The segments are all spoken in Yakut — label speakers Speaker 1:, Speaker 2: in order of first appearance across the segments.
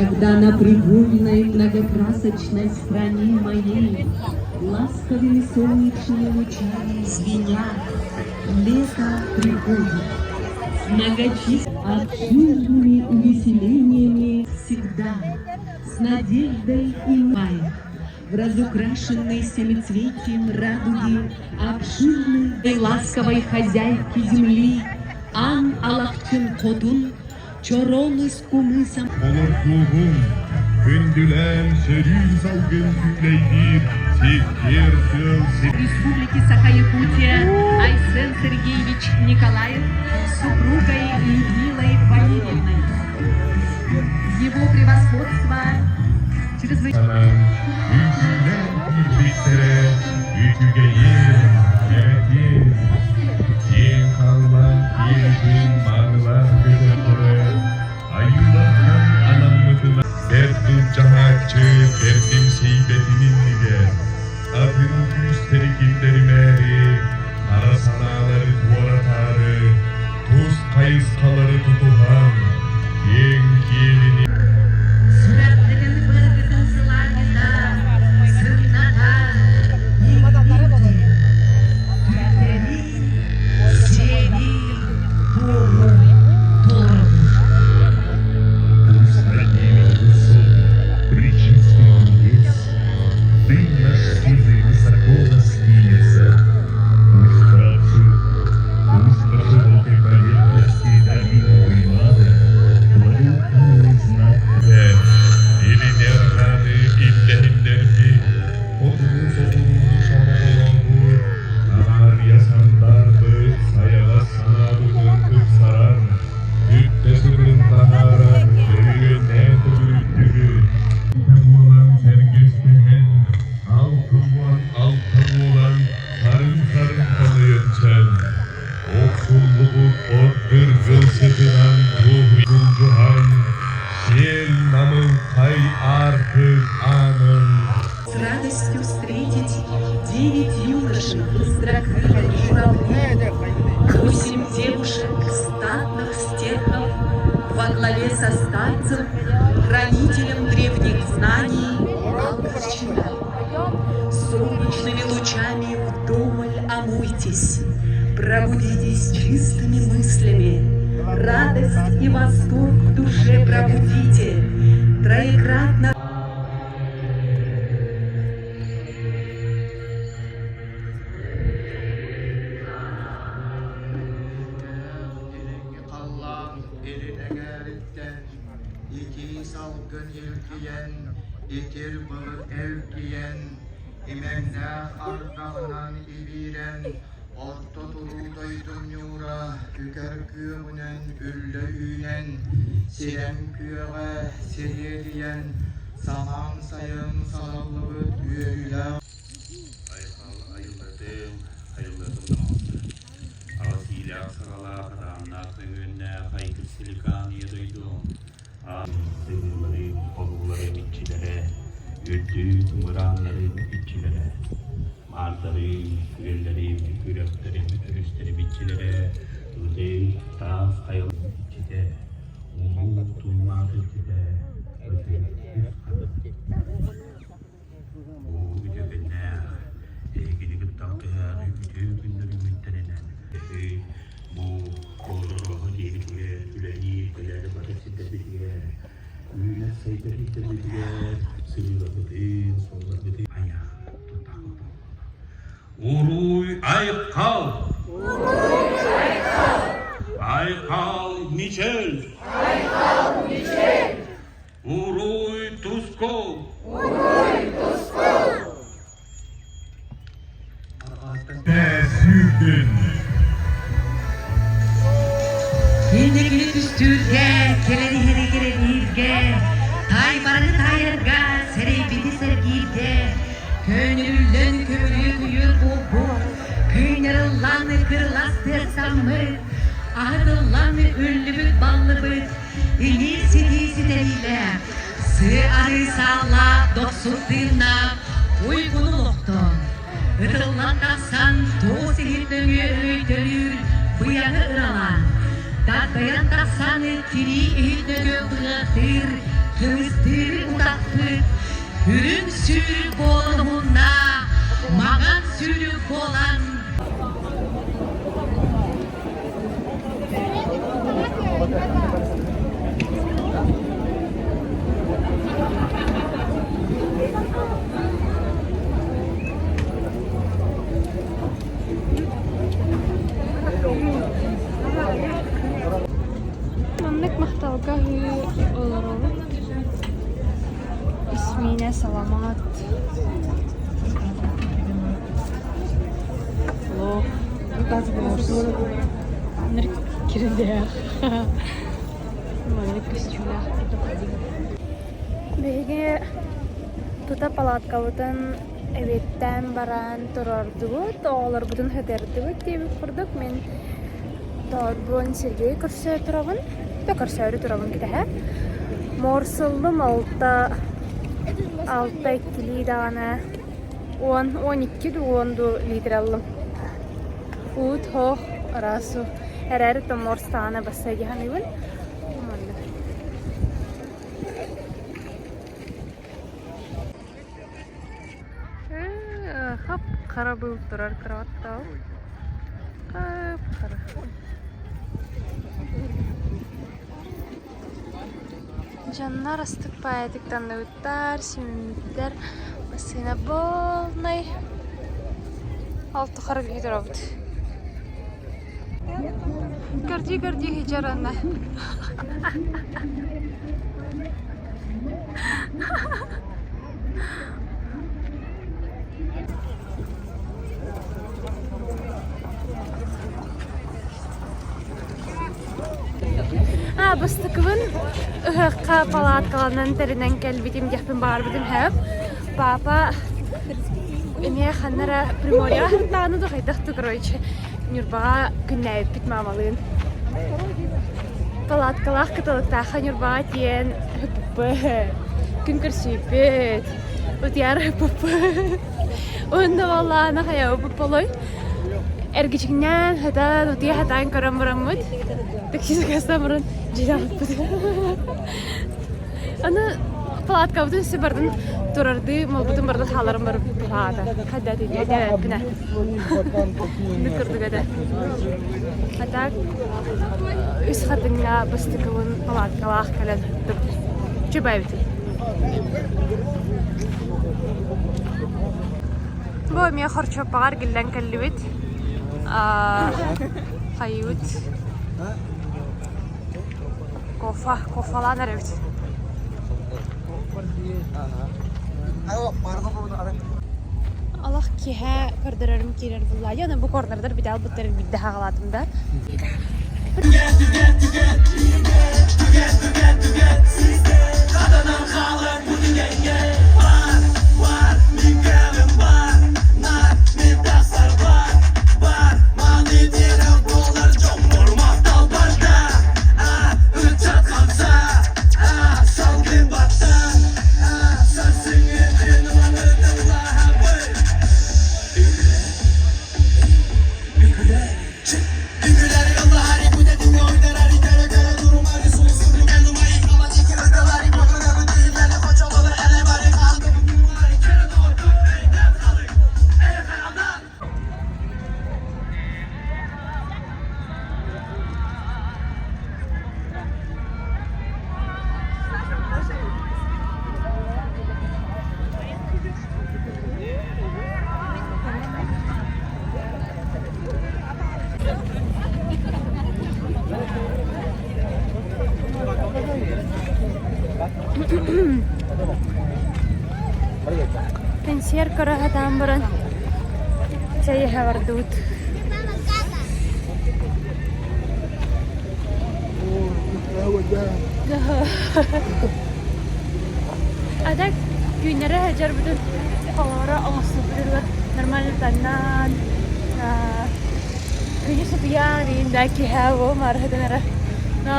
Speaker 1: Когда на привольной многокрасочной стране моей Ласковыми солнечными лучами звеня, Лето приходит с многочисленными обширными увеселениями всегда, С надеждой и май, в разукрашенной семицветием радуги Обширной и ласковой хозяйки земли Ан Алахчын Хотун Чороон с кумысом
Speaker 2: Олордуоҕуҥ, күндүлээн сөрүүн салгын күүлэйдиир сиккиэр тыал
Speaker 1: Республики Саха-Якутия Айсен Сергеевич Николаев с супругой Людмилой Валерьевной. Его превосходство чрезвычайно
Speaker 2: үҥкүүлээн киирбиттэрэ үчүгэйин, кэрэтин, киэҥ халлаан киэлитин маанылаах көтөрдөрө айыылартан анаммытынан бэрт былдьаһааччы бэрдимсийбэтин иннигэр атын күүстэри киллэримээри хара санаалары туоратаары тус хайысхалары тутуһан киэҥ киэлини
Speaker 1: Сүрэхпитин быаргытын сылаанньыта, сымната, Түктэри, сиэни, туому толоробут.
Speaker 2: Пусть над ними высот пречистых небес Дым наш сизый высоко раскинется. Пусть по пусть по широкой поверхности долины Туймаада благоуханный знак Илини-арҕааны иллэһиннэрбит, хотугу-соҕурууну сомоҕолообут, Аарыйа сандаарбыт сайаҕас санаабытын ыпсаран, Бүттэ сытын таһааран, өрүөннээн төгүрүттүбүт. Буолан сэргэстэһэн, 66 буолан Сарын-сарын хомуйунсан, охсуллубут от дыргыл сытынан дуоһуйдьуһан, сиэл намылхай аартык аанын
Speaker 1: С радостью встретить девять юношей быстрокрылых журавлей, восемь девушек статных стерхов во главе со старцем, хранителем древних знаний Алгорчина. Солнечными лучами вдоволь омойтесь, Пробудитесь чистыми мыслями, Радость и восторг в душе пробудите, Троекратно
Speaker 3: Илиҥҥи халлаан илин эҥээриттэн итии салгын илгийэн, итир былыт эргийэн, имэҥнээх ардаҕынан ибиирэн, орто туруу дойдум ньуура үкэр күөҕүнэн үллэ үүнэн, сирэм күөҕэ сириэдийэн, самаан сайын салаллыбыт үөрүүлээх
Speaker 4: Айхал айыллатын, айыллатын оҥордо. Аҕыс иилээх саҕалаах, арааннаах мөҥүөннээх айгыр силикаан ийэ дойду сыһыылары, хонуулары иччилэрэ, үрдүк мырааннарын иччилэрэ, маардары, күөллэри, үрэхтэрин, өрүстэрин иччилэрэ, ытык таас хайаларын иччитэ, улуу туллаах иччитэ, ытык үс Бу үтүөкэннээх, эһигини кытта алтыһар үтүө күннэрүммүттэринэн эһиги бу олорорго диэбитигэр, үлэлиир, кэлэр бары сирдэрбитигэр, үүнэр сайдар сирдэрбитигэр сырыыларбытын, суолларбытын айах тутахпыт Уруй айхал! Айхал Мичел!
Speaker 5: Айхал Мичел!
Speaker 4: Уруй Тускул!
Speaker 5: Уруй Тускул!
Speaker 2: Сүүрдүн!
Speaker 1: Инникини түстүүргэ, кэлэн иһэри кэрэлииргэ, таайбараны таайарга, сэрэйбити сэргииргэ, көөнньөрүллэн көмүрүө күйүөр буолбут, кыынньарыллан кырылас тыастаммыт, аһытыллан үллүбүт баллыбыт, Илии ситии ситэриилээх, сыа-арыы сааллаах дохсун тыыннаах уйгуну олохтоон, ытыллан тахсан туос иһит нөҥүө өйдөлүүр быйаҥы ыралаан, дагдайан тахсан тирии иһит нөҥүө быатыыр Кымыстыыры утаппыт, үрүҥ сүүрүк буолан уһунна, маҥан сүүрүк буолан
Speaker 6: Маннык махталга аһыы олоробут. Исмиинэ саламаат. Лох. Маннык кирдээх. Маннык көстүүлээх. Биһиги тута палаткабытын эбиэттээн баран туруордубут, оҕолорбутун сытыардыбыт диэбит курдук мин Тоорбун Сергей көрсө турабын, да көрсөөрү турабын кэтэһэ. Морсыллым алта, алта иккилии даҕаны уон, 12 дуу, 10 дуу литр ыллым. Уут, хоох, араас эрээри то морс даҕаны бассай дии саныыбын. Маннык. Хап-хара быыл турар кроваттаах. Хап-хара. Дьоннор астык паятык танныбыттар, симмиттэр. Массыына полный. Алты хара киһи турабыт. Көрдүү-көрдүү сылдьар уонна Аа, бастакыбын ыһыахха палаткаланан тэринэн кэлбитим диэхпин баҕарбытым сөп. Папа эмиэ ханна эрэ Приморьеҕа сырыттаҕына да хайдах да короче Ньурбаҕа күннээбиппит маамалыын. Палаткалаах кыталыктаахха Ньурбаҕа тиийэн ыһыппыппыт, күн көрсүүппүт, утуйар ыһыппыппыт. Уонна буоллаҕына хайабыппыт болой эргичиҥнээн сытан утуйа сатаан көрөн бараммыт такси заказтаан баран дьиэлээхпит. Аны палаткабытын өссө бардын турардыы малбытын барытын хааларын барбыт аата. Хайда этэ Инник курдук этэ. А так үс хатыҥҥа бастакыбын палаткалаах кэлэн сыттым. Чубайбытым. Бу эмиэ хорчуоппаҕа эргиллэн кэллибит. Хайыыбыт. Кофе, кофелаан эрэбит. Олох киэһэ көрдөрөрүм киирэр булла. Яна бу корнердар бите албыттарын бидде хагалаатым да. Кэнсиэр көрө сатаан баран чэй иһэ бардыбыт. А так түүннэри сылдьарбытын холоро оҥостубутугар нормально таннаан күнүс утуйаан иин да киэһэ буолуо маарыһытын эрэ но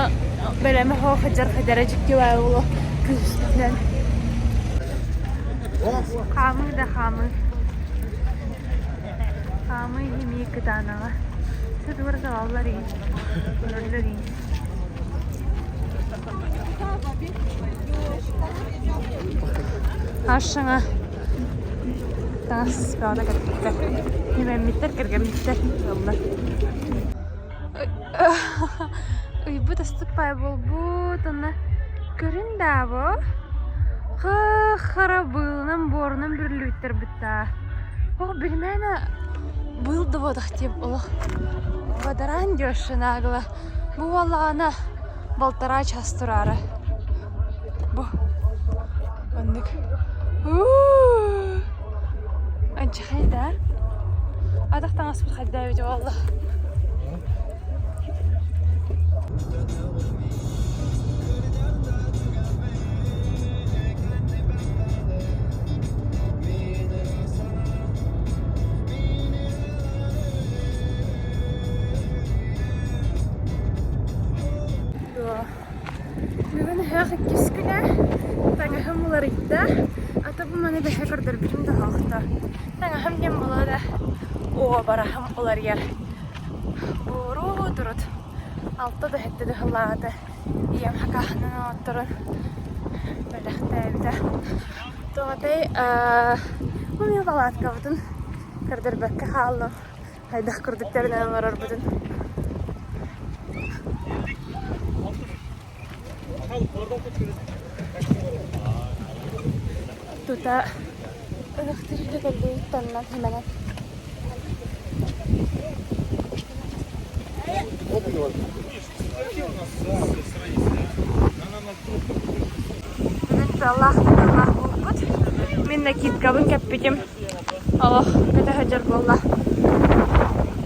Speaker 6: бэлэмэ суох сылдьар хайдара дьикти баайы буолуо күүспүтүнэн Хаамыы да хаамыы. Хаамыы иһимии кытаанаҕа. Сытыгар саҕаллар ии. Көрөллөр ии. Ашшаҥа таҥас бөҕөтө кэлбиттэр. Имэммиттэр, кэргэммиттэр ыаллар. Ыйбыт астык паай буолбут, онно көрүн даа бу. Хара быылынан, буорунан бүрүллүбүттэр бытта. Ох, билимээнэ быыл да буотах диэм олох бадараан диэшшэ нагло. Бу буоллаҕына балтараа час тураары. Бу маннык. Анчахай да? Атах таҥаспыт хайда эбит буолла. Бүгүн ыһыах иккис күнэ, таҥаһым уларыйда, ата бу маны бэһэ көрдөрбүтүм да оһохто. Таҥаһым диэн буолуо да, уобараһым уларыйар. Бууруу турут, алта да сэттэ да сыллааҕыта ийэм хакааһынан оҥотторон бэлэхтээбитэ. Тоҕотой, бу мин палаткабытын көрдөрбөккө хааллым. Хайдах курдук тэринэн олорорбутун. Тута ынахтыырга кэллибит таннан химэнэн. Бүгүн тыаллаах да тыаллаах буолбут. Мин накидкабын кэппитим. Олох көтө сылдьар буолла.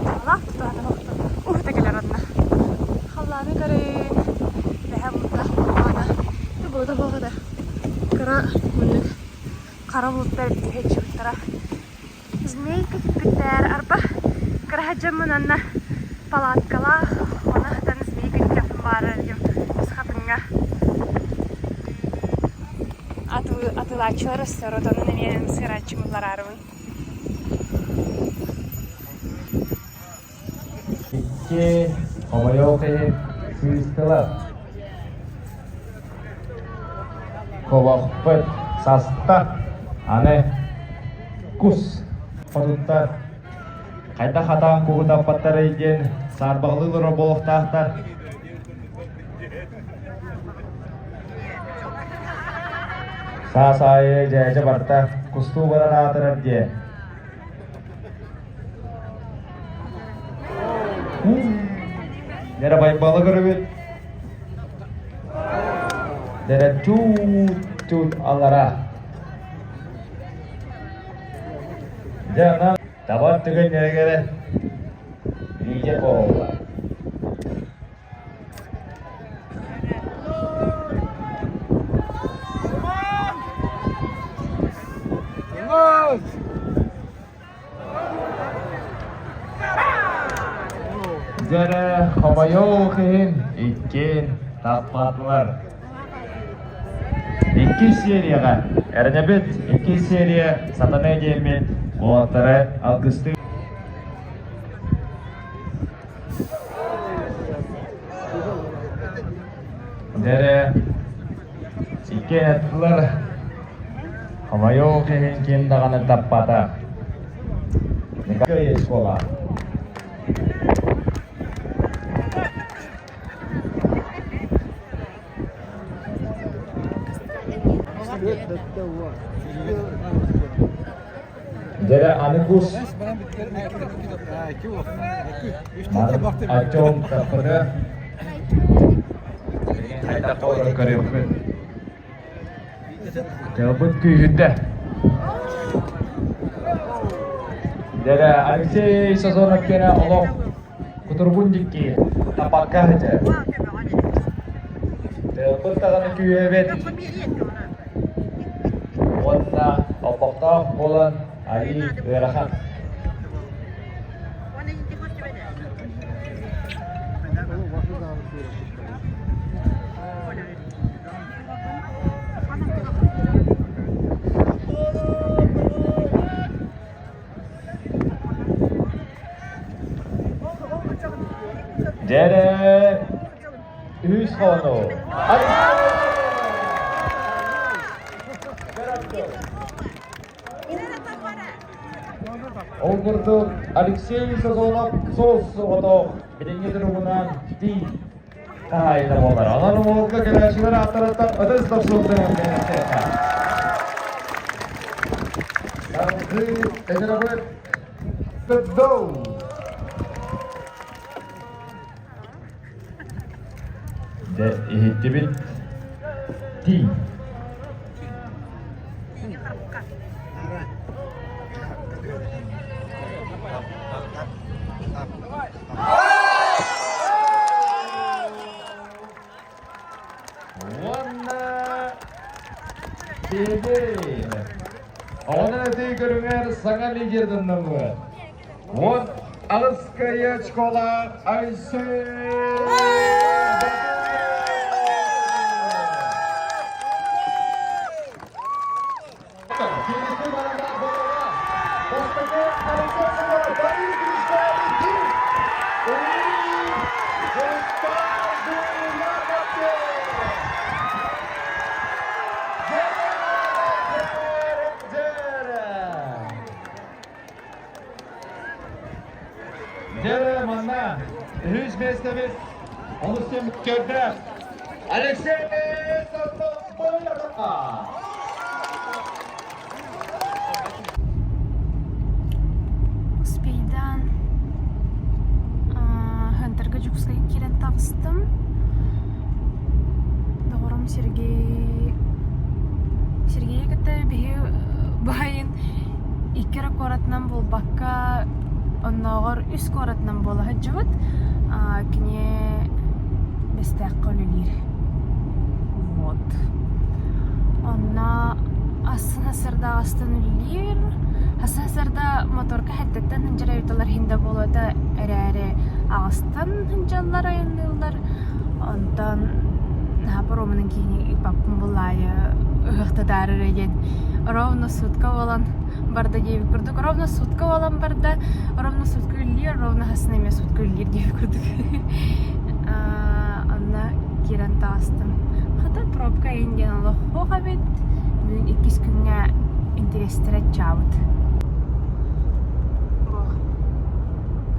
Speaker 6: Тыаллаах тутаата охтон уһута кэлэр онно. Халлааны көрүн, бэһэ бултаах буоллаҕына, былыта буолла да кыра муннук хара булуттар түһэччибиттара. Змейка түппүттээр арба кыра дьоммун онно палаткалаах ону сытан змейка түһүөхпүн баҕарар этим хатыҥҥа атыылааччылар өссө отонун эмиэ сыарааччы буллараарыбын.
Speaker 7: Икки хомойуох иһин сыыстылар. Кобохпут саста, аны кус хотуттар хайдах хатаан куһу таппаттарый диэн саарбаҕалыы олорор буолуохтаахтар. Саас аайы дьээдьэ барта кустуу баран аатырар диэн. Дэрэ Байбалы көрөбүт. Дэрэ чуут-чуут аллара. Дьэ, онон табар түгэн нэрэгэрэ лидер буолла. Дьэрэ, хомойуох иһин, иккиэн таппатылар. Иккис серияҕа эрэнэбит, иккис серия сатана диэммит уолаттары алгыстыы. Дэрэ, иккиэн аттылар, хомойуох иһин ким даҕаны таппата. Николай школа. Дьэрэ аны кус Артем таппыта хайдах буоларын көрүөхпүт. Тыалбыт күүһүрдэ. Дьэрэ Алексей Сазонов киэнэ олох кутургун дикки тапакка сытар. Тыалбыт даҕаны күүһэбит. Уонна олбохтоох буолан арыы ыарахан. Дьэрэ үһүс хонуу. Ол курдук Алексей Сазонов суос соҕотох билиҥҥи туругунан тиий хаһаайына буолар. Онон уолга кэлээччилэр ааттарыттан ытыс дохсун тыаһа. Салгыы ыҥырабыт Тыддоу! Дьэ, иһиттибит. Тиий. Уонна Сибирь. Онон этии көрүҥэр саҥа лидерданныбыт. 18 очколаах Айсен Дьэ, манна үһүс миэстэбит олус түмүктэрдээх Алексей
Speaker 6: Успейдаан Хантарга Дьокуускайга киирэн таҕыстым. Доҕорум Сергей Сергейи кытта биһи баайын икки эрэ куоратынан буолбакка, оннооҕор үс куоратынан буола сылдьыбыт. Кини Бэстээххэ үлэлиир. Вот. Онно ас сарда үлэлиир. Ас сарда моторка хэттеттен сылдьар эбит иһин да буолуота эрээри аҕыстан сылдьаллар айанныыллар. Онтон наһаа паромунан киһини ыыппаппын буллаайы ыһыахтатаары эрэ диэн ровно сутка буолан барда диэбит курдук ровно сутка буолан барда ровно сутка үллүүр ровно хасын эмиэ сутка үллүүр диэбит курдук онно киирэн таҕыстым хата пробка эйин диэн олох суох эбит бүгүн иккис күҥҥэ интэриэстэрэ аччаабыт бу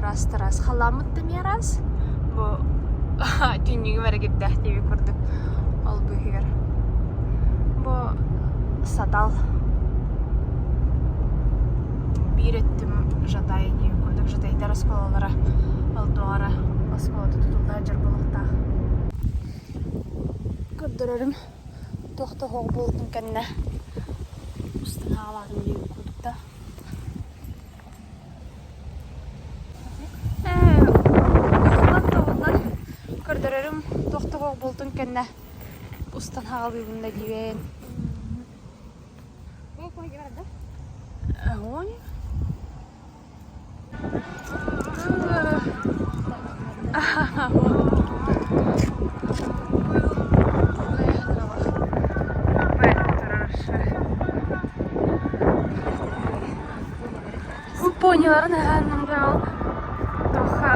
Speaker 6: раз раз халааммыт да эмиэ раз бу түннүгүм эрэ кирдээх диэбит курдук ол быыһыгар бу сатал биир өттүм Жатай диэн курдук Жатайдар оскуолалара ол туох эрэ оскуолата тутулла сылдьар буолуохтаах. Көрдөрөрүм туох да оһох буолтун кэннэ устан хаалаатым диэбит курдук да. Ээ, тобуллан көрдөрөрүм туох да оһох буолтун кэннэ устан хаалыыбын да диибин. Огонь. Поняларын аһаанным да ол туохха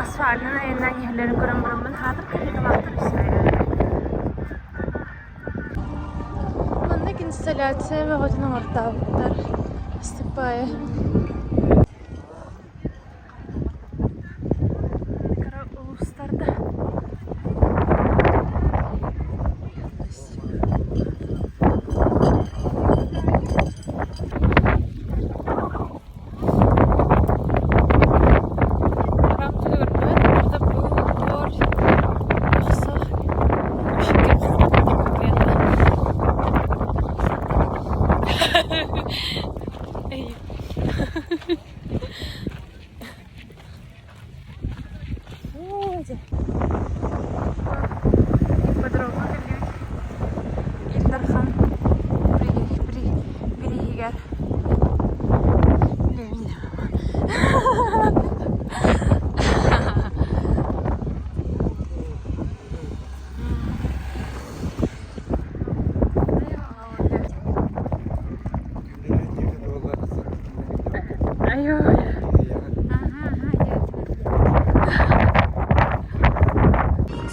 Speaker 6: асфальынан айаннаан иһэллэрин көрөн бараммын хаатыр кыһыыталаахтар Маннык инсталляция бөҕөтүн оҥортообуттар Астыппаайа. Кыра улуустарда. Ипподромҥа кэллибит. Ил Дархан бирииһигэр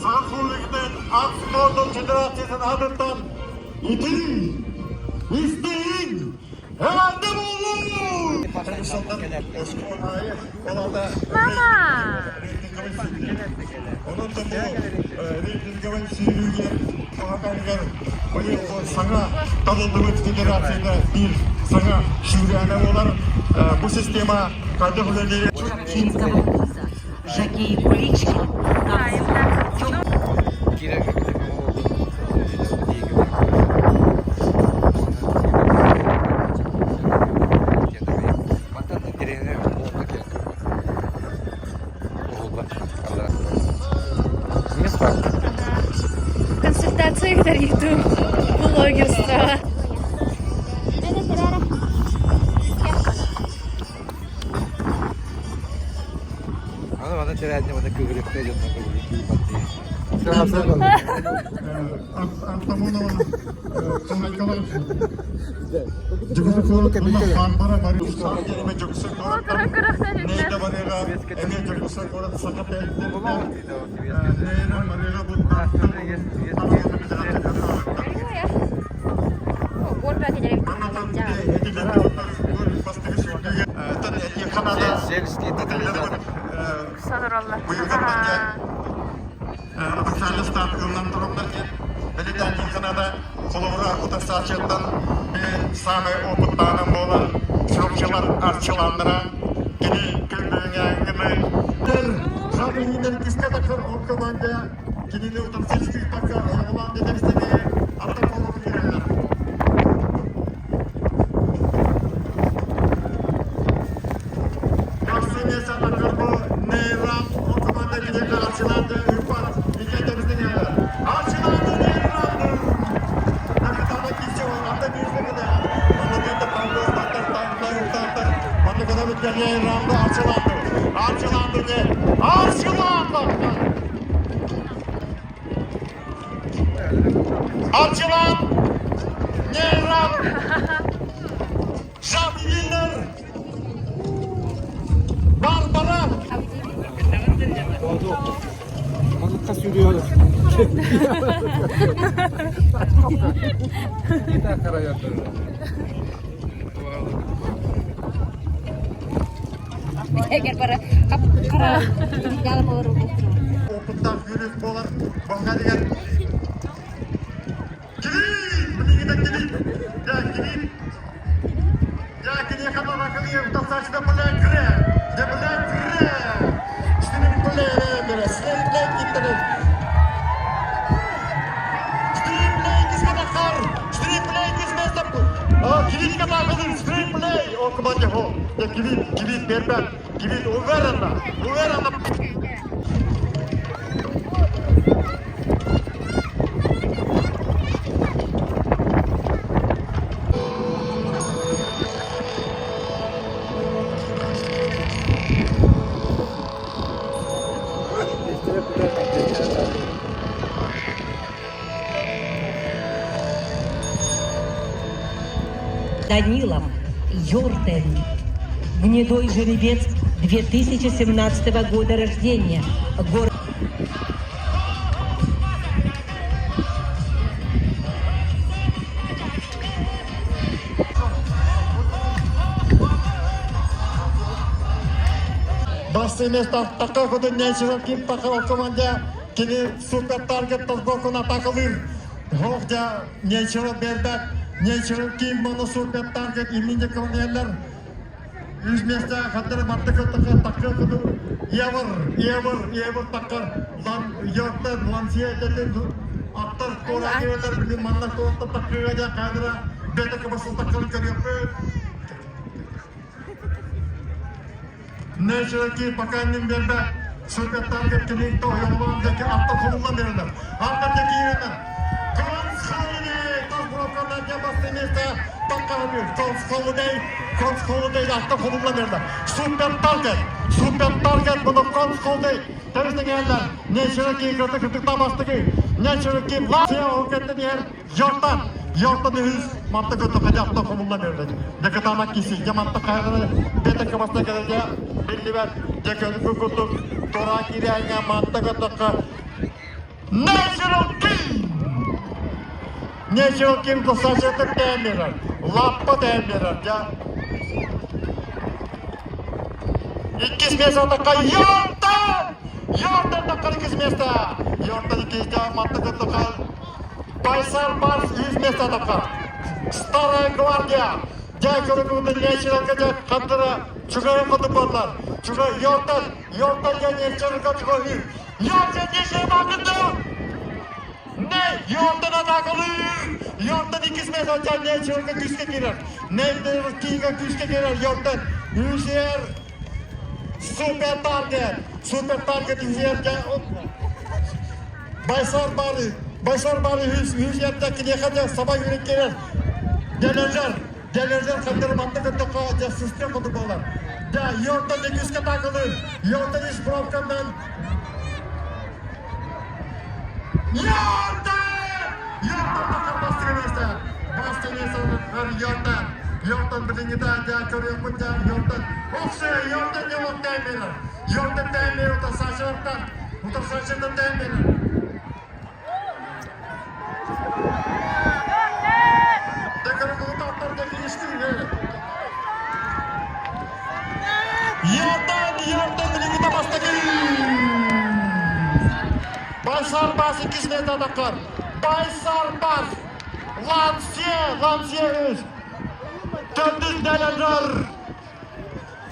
Speaker 8: Саха Республикатын ат спордун федерациятын аатыттан итин, истиҥ! Эҕэрдэ буоллун!
Speaker 6: Мама!
Speaker 8: Онон да бу рейтинговай сүүрүүгэ хаһаганыгар быйыл саҥа талыллыбыт федерацияда биир саҥа сүүрээнэ буолар. Бу система хайдах үлэлиир?
Speaker 1: Финского вуза Жакей Куличкин
Speaker 6: Консультация ыытар YouTube блогерство.
Speaker 8: Артамонова
Speaker 6: Сороллор.
Speaker 8: Официальностан ылынан турумнар диэн бэлиэтээниин санаата холобура утарсааччыттан биир саамай опыттааҕынан буолар чурапчылар арчылааннара кини күн-бүгүҥҥэ Жабининен киска тахсар ол команда кинини утарсыылыы тахса ойоҕолоон дэтэрсэни аттар холобур кирэллэр. Арчылан! Нейран! Жабининер! Барбара!
Speaker 9: Маныкка сүүрүөр.
Speaker 8: Опыттаах юрист буолар Баһа деген Кирилл! Билигин Кирилл! Я Кирилл! Я киниэхэ бабакылыйым тахсааччыта блэкре! Де блэкре! Синим блэре, синим блэк киттэрин! Стримплей кискатахар! Стримплей кисместап! Кирилл катакылыр, стримплей! О, команде хо! Я Кирилл, Кирилл бербет! Кирилл уверенно, уверенно!
Speaker 1: Данилов Йортен. Гнедой жеребец 2017 года рождения. Город
Speaker 8: Басты место такой худой нечего, ким такого команде, кини супер таргет толбокун атакалыр. Хоғжа нечего бердак, нечего ким моно супер таргет имени колонеллер. Үс месте хаттары батты кытты такка кыды. Евр, евр, евр таккар. Лан йорттан, лансия этелин аттар тора келер, билин манна туотта таккыга жа кадра. Бете кыбасыл таккарын көрөппүт. Нечеки пока ним бербе. Супер таргет кини тойолуан деки атта холулан берилер. Атта деки yerine. Kons Holiday! Tas bloklardan yapasını место. Такка bir. Kons Holiday. Kons Holiday атта холулан берилер. Супер таргет. Супер таргет bunu Kons Holiday. Teröristler Нечеки кырты кыртыкта бастыгы. Нечеки Латвия окетти diğer Йортан. Йортан үз мантык өтө кадяхта холулан берилер. Декатана киси. Ямантта кайгыны бете кыбаста келерге биллибет. Декөлүкү курдук тора кириэҥэ мантык өтөккө Natural King! Natural King Сашатын тэйэн Лаппа тэйэн биэрэр. Дьэ. Иккис место такка Йортан! Йортан такка иккис место. Йортан иккис манты кыттыка Байсар Барс үс место такка. Старая гвардия. Дьэ көрүҥүтүн Нечералга дьэ хандыра чугайын хоту буоллар. Чугай Йортан, Йортан дьэ Нечералга чугайы. Йортан Нечералга Не, Йортан атакалыыр! Йортан иккис место Нечералга күүскэ киирэр. Нечералга күүскэ киирэр Йортан. Үсер Супер таргет! Супер таргет үһүергэ Байсар бары, Байсар бары үс үһүердэ киниэхэ дьэ саба үүрэн киирэр. Дьэлэжэр, дьэлэжэр хандыр манна кытта дьэ сыстыа курдук буолар. Дьэ, Йортан үгүскэ таакылыыр. Йортан ис бровканан Йортан! Йортан тахар бастыгы месте. Бастыгы месте Йортан. Йортан билиҥҥитэ дьэ көрүөхпүт дьэ Йортан. Охсе, Йортан не вот таймерер. Йортан таймер утарсаачылартан. Утарсаачылартан таймерер. Йортан, Йортан билиҥҥитэ бастакы. Байсар бас иккис метр таххар. Байсар бас. Лансье, Лансье үс. Төрдүс Дэлэнжер.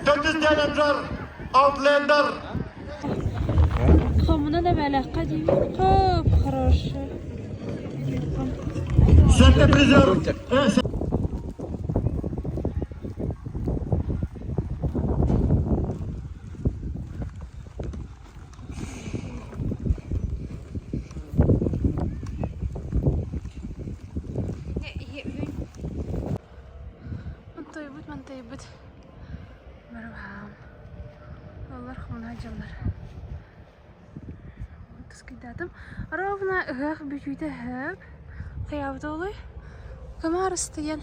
Speaker 8: Төрдүс Дэлэнжер. Аутлендер.
Speaker 6: Хомуна да бэлэххэ диибин. Хоп, хорошо.
Speaker 8: Сэттэ призер.
Speaker 6: Мантайбыт, мантайбыт. Барыбаам. Олар хомуна дьаллар. Тускайдатым. Ровно ыһыах бүтүүтэ ыһык. Хайаабыт олуй. Кымаар ыстыйан.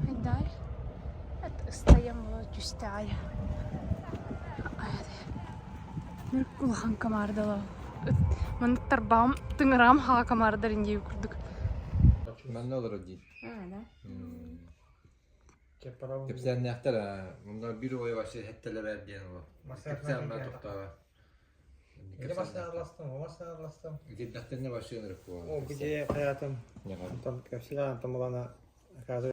Speaker 6: Айдай. Ыстайан була түстэ ай. Улахан комардала. Маннык тарбаҕым тыҥыраҕым хаҕа комардар индии курдук.
Speaker 10: Манна олорор дии. Кэпсээннээхтэр аа. Мунна биир ой вообще хэттэлэр диэн ол. Кэпсээн баа тохтообо.
Speaker 11: Ити массыыналастым, бу массыыналастым.
Speaker 10: Итирдэхтэринэ вообще ынырык буолар.
Speaker 11: О, где хаятым. Онтон кэпсэлээн, онтон булана оказывается.